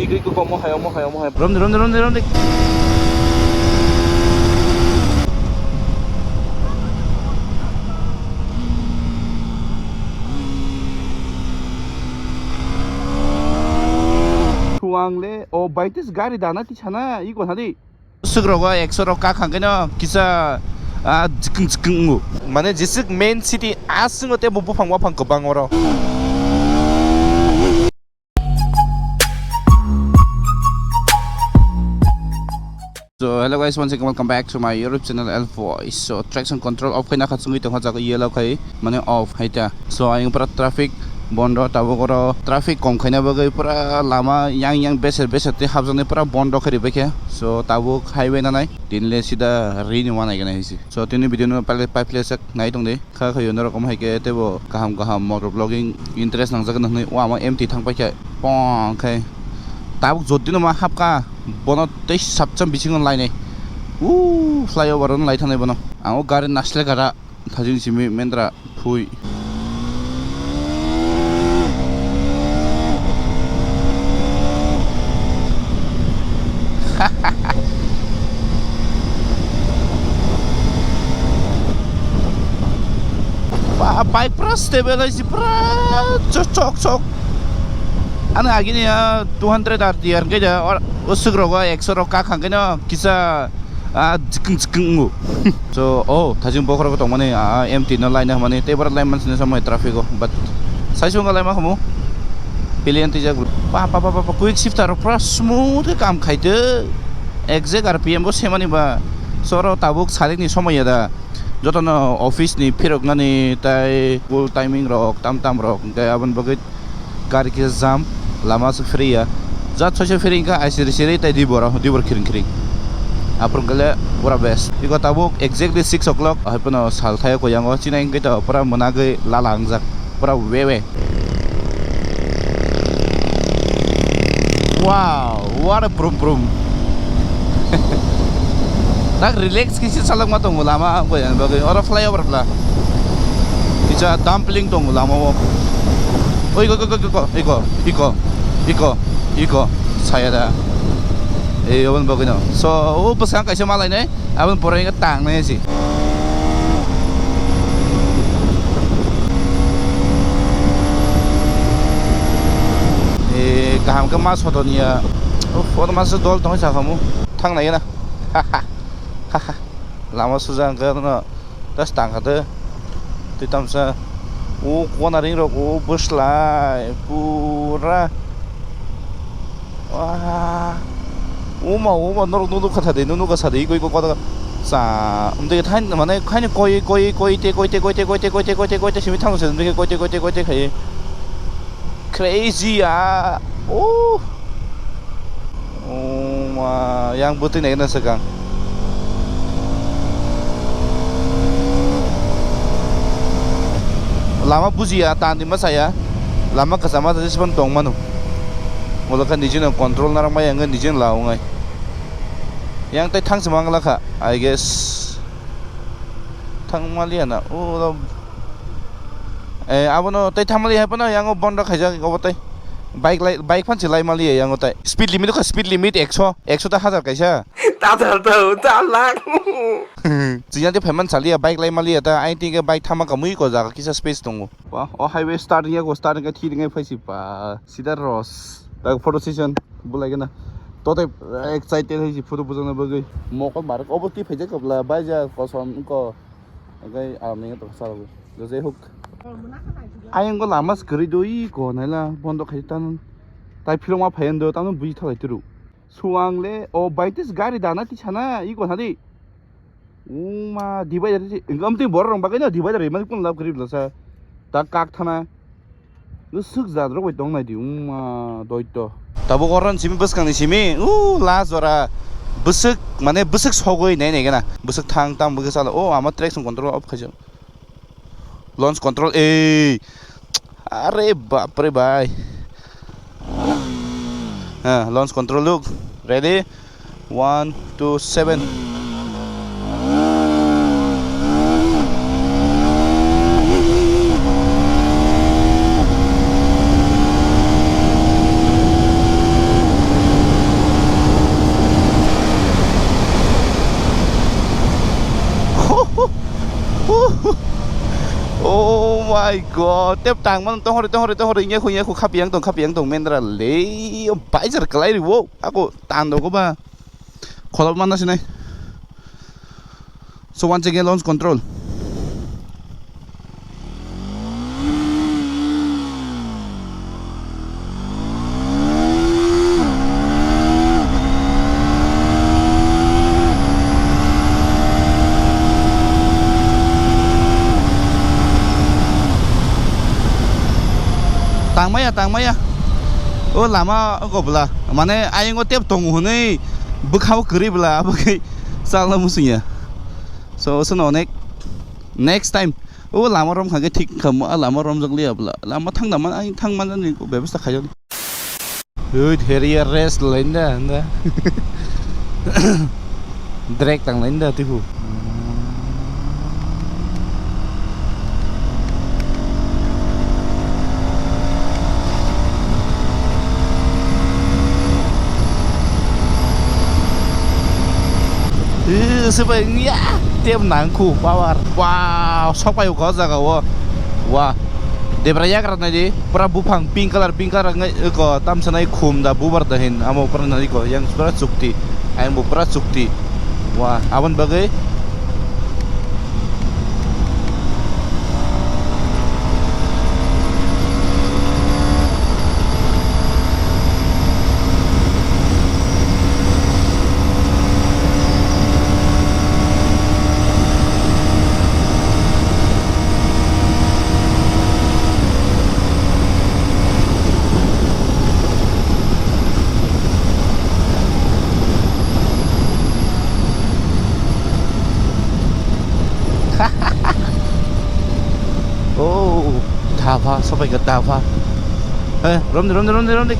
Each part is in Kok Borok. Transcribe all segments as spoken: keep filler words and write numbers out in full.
Twi ko mo hayo, mo hayo, mo hayo. Romdi, romdi, romdi, romdi. Suang le, o baitis gari dana ti sana, iko hadi. Swk rogo ekso rok ka khang keno kisa, ah, jikung jikung wngo. Mane jisik main city aswk te bo buphang waphang kwbang oro. So hello guys, once again welcome back to my YouTube channel L Voice. So traction control off khaina kha chungwi tongkha jaga yellow khai mane off hai ta. So ayang pura traffic bondo tabuk oro traffic kom khaina bagwi pura lama yang yang beser beser tei hapjaknai pura bondo khe ribaikha. So tabuk highway nanai tinle sida ri ni wanai gana hisi. So tini video no paile pipe le sak nai tongdi. Kha khayo norok omo hai khe teibo kaham kaham motor vlogging interest nangjak nang hinwi o ama M T thang paikha pong khai tabuk jotdino ma hapka bono tei sapcham bisingo lainai u flyover no lai thangnai bono ang o gari naslek gara thajin simi mendra phui. Ba, bike pura stable hai si, pura chok, chok, chok. Ano agini ya two hundred R T R khe ja, or, usuk rogo ekso rok ka khang khe no kisa, ah, jikung jikung wngo. So, oh, thajing bokhorok tongmani, ah, M T no laina hwnmani, tei borok line mansini samai traffic o, but sai sunga laima khamu. Pillion twijak, pa, pa, pa, pa, pa, quick shifter rok pura smooth khe kam khaitwi. Exact R P M bo semani ba. Soro tabuk sarik ni somoi ya da. Jotono office ni phiroknani tai school timing rok, tam tam rok, hwnkhe aboni bagwi gari kisa jam, lama aswk free ya. Jat soiso free wngkha, ai siri siri tai dibor, dibor khiring khiring. Aphuru hwnkhe le pura best. Iko tabuk exactly six o'clock, hai phano sal thai koi yango, chini hwnkhe to pura mwnagwi lala wngjak, pura wewe. Wow, what a brum brum. Tak relax kisi salak ma tongo lama, abo yang bagwi oro flyover bla. Kisa dumpling tongo lama o. Oi, iko, iko, iko, iko, iko, iko, iko, iko, saya da. Eh, obon bagwi no. So, o bwsang kaisa malai nai. Aboni pore wngkha tangnai se. E, kaham khe ma sotoni ya. Uff, oro masa dol tongwi sakhamu. Thangnai gana. Lama suja hwnkhe no. Das tangkha de. Twi tamsa. O kona ring rok o bwslai pura. Wah. Uma, uma, norok nunu kha thadi, nunu kha sadi, koi, koi, koi, sa, um, de, thain, mane, khaini koi, koi, koi, te, koi, te, koi, te, koi, te, koi, te, koi, te, koi, te, simi thang se, um, de, koi, te, koi, te, koi, te, khai. Crazy, ah. Oh. Uma, yang bwtwi nai na swkang. Lama bujiya, tani ma saya. Lama kwchama ta jespan tong mano. Ulo khe nijino control narwk maya wngwi nijino la wngnai. Yang tei thang se mangla kha, I guess. Thang maliya na. Ulo, eh, abono tei thang maliya hai phano yango bondo khaijak obo tei. Bike lai, bike phan se lai maliya yango tei. Speed limit kha, speed limit ekso, ekso ta hazar kaisa. Tatal tau, talak. Chiyante phaiman saliya, bike lai maliya ta, aini tingkhe bike thama kamui ko jaga kisa space tongo. Wah, o highway start ya ko, start khe thir ngai phaisi pa, sida ros. Tak photo session bulai gana. Tote excited haisi photo bujang na bagwi. Moko mar obo ti phaijak kabla, baija kosom ko. Oke, alam ninga to sala. Jose hook. Ayang ko lama skri doi ko naila bondo khai tan. Tai philong ma phayan do, tamo bui thalai turu. Suang le, o baitis gari dana ti sana, i ko hadi. Uma, divider ti, engam ti bor rong bagai na divider, man kun lab gari blasa. Ta kak thana. Lu suk jat rok bai tong nai di, uma, doito. Tabuk oran simi bwskang ni simi, u, la jora. Bwswk, mane bwswk sogoi nai nai gana. Bwswk thang tam bwswk sala. O, ama traction control off khaijak. Launch control, ei. Are bapre bhai. Ha, launch control look. Ready? One, two, seven. Ai go, tep tang man, tohori, tohori, tohori, inya khu, inya khu, khapiyang tong, khapiyang tong, mendra le, o baijar kalai ri wo, ako tando ko ba, kholop man na sinai. So once again, launch control. Tangmaya, tangmaya. O lama go bla. Mane ayungo tep tongo hwnwi bwkhao kwrwi bla, abagwi chalna muchungya. So, sono onek next time. O lama rom kha khe thik kha mo, a lama romjak liya bla. Lama thangna man, ai thang man ani bebostha khaijak. Ui, heriya rest lainda, anda. Drag tang lainda, tihu. Ih, sebai wngya, tep nangkhu, power. Wow, sok pai o jaga o. Wah, debra yagra nai di, pura buphang pink color, pink color wngwi, eko, tamsa nai khum da, bubar da hin, amo pura nai ko, yang pura chukti, ayang bo pura chukti. Wah, aboni bagwi. Oh, dhaba, sampai ke dhaba. Eh, romdi, romdi, romdi, romdi.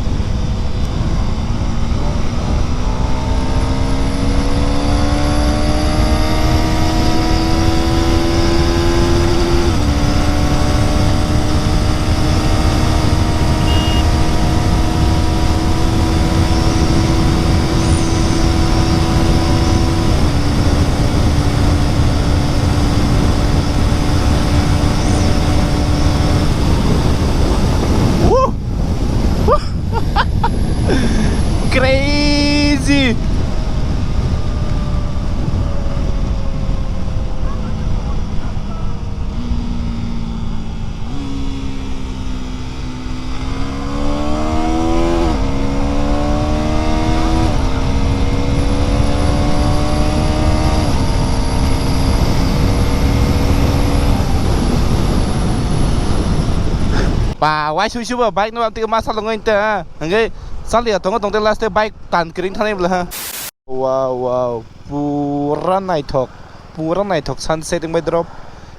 Woo! Crazy! Ba, wai sui sui bo bike no amtwi masa longoi ta, ha? Hingke sali ya tongo tongte last te bike tan kering thanai bwla, ha? Wow, wow, pura naithok, pura naithok sunset wngbai drop.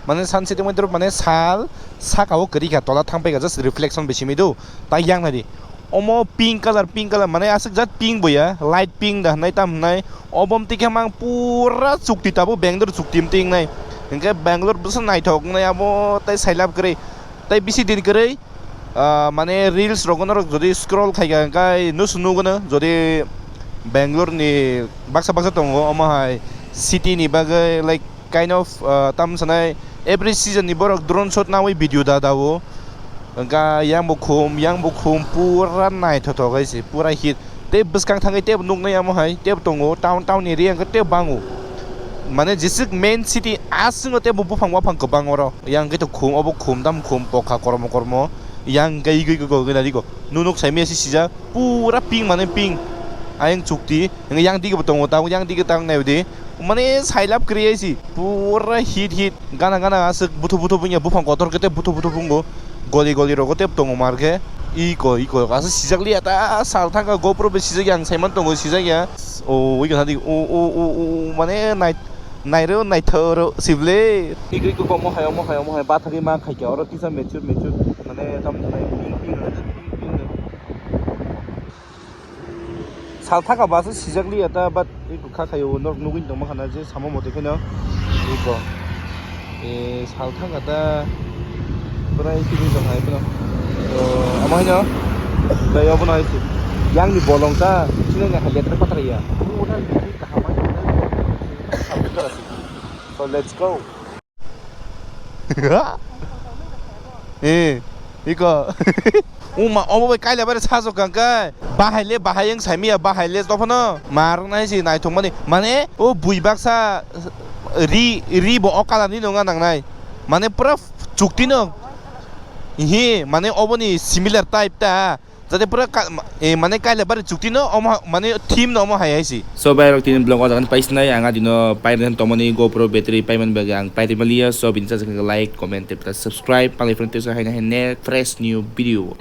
Mane sunset wngbai drop, mane sal saka o kwrwi kha, tola thang paikha, just reflection bai simi do. Tai yang nai di. Omo pink color, pink color, mane aswk jat pink bo ya, light pink da hwnwi tam hwnwi. Obo mtwi khe mang pura chukti tabuk Bangalore chukti mtwi wngnai. Hwnkhe Bangalore bwsa naithok wngnai abo tai sailab kwrwi. Tai bisi din kwrwi, ah, mane reels rok norok jodi scroll khaikha hwnkhe nusu nugo no jodi Bangalore ni baksa baksa tongo omo hai city ni bagwi like kind of, ah, tam sanai every season ni borok drone shot nawi video da dao. Hwnkhe yang bo khum, yang bo khum pura naithothok hai se pura hit. Tei bwskang thangwi tei bo nuknai amo hai tei bo tongo town, town area hwnkhe tei bo bango. Mane jeswk main city aswk no tei bo buphang waphang kwbang oro. Yang khe to khum, obo khum tam khum pokha kormo kormo. Yang khe igwi khe gogwi nadi go. Nunuk saimaya se sijak pura pink mane pink. Ayang chukti. Hwnkhe yang dige bo tongo, tabuk yang dige tang nai di. Mane sailab kwrwi si pura hit hit. Gana gana aswk buthu buthu bungya buphang kotor khe tei buthu buthu bungo. Goli goli rogo tei tongo mar khe. Iko iko aswk sijak liya ta sal thangka GoPro bai sijak ya ang saiman tongo sijak ya. O oi gana di o o o o mane nai nairo naithoro sible. Iko iko omo hai omo hai omo hai bathagwi ma khaikya oro kisa mature mature mane tam ping ping ping ping. Sal thaka basa sijak liya ta, but iko kha khayo norok nugwi tongma khana je samo mote kheno iko. E, sal thaka ta pura iko tong hai phano. O, amo haino bai obono hai se. Yang ni bolong ta chini na hai letra patra ya. So let's go. Eh, iko. Uma, obo bai kaila bare sajok kang kai. Bahai le, bahai yang saimiya, bahai le tophano. Mar nai si naithok mani. Mane, o bui baksa ri, ri bo o kalar ni nonga nangnai. Mane pura chukti no. Hi, mane oboni similar type ta. Jate pura ka, eh, mane kaila bare chukti no, omo, mane theme no omo hai hai si. So, bai rok tini vlog o jagan paisinai, ang adino pairwng tomoni GoPro battery paiman bagwi ang pairwng maliya. So, bini chajak like, comment, tei subscribe, palai friend tesa haina hai next fresh new video.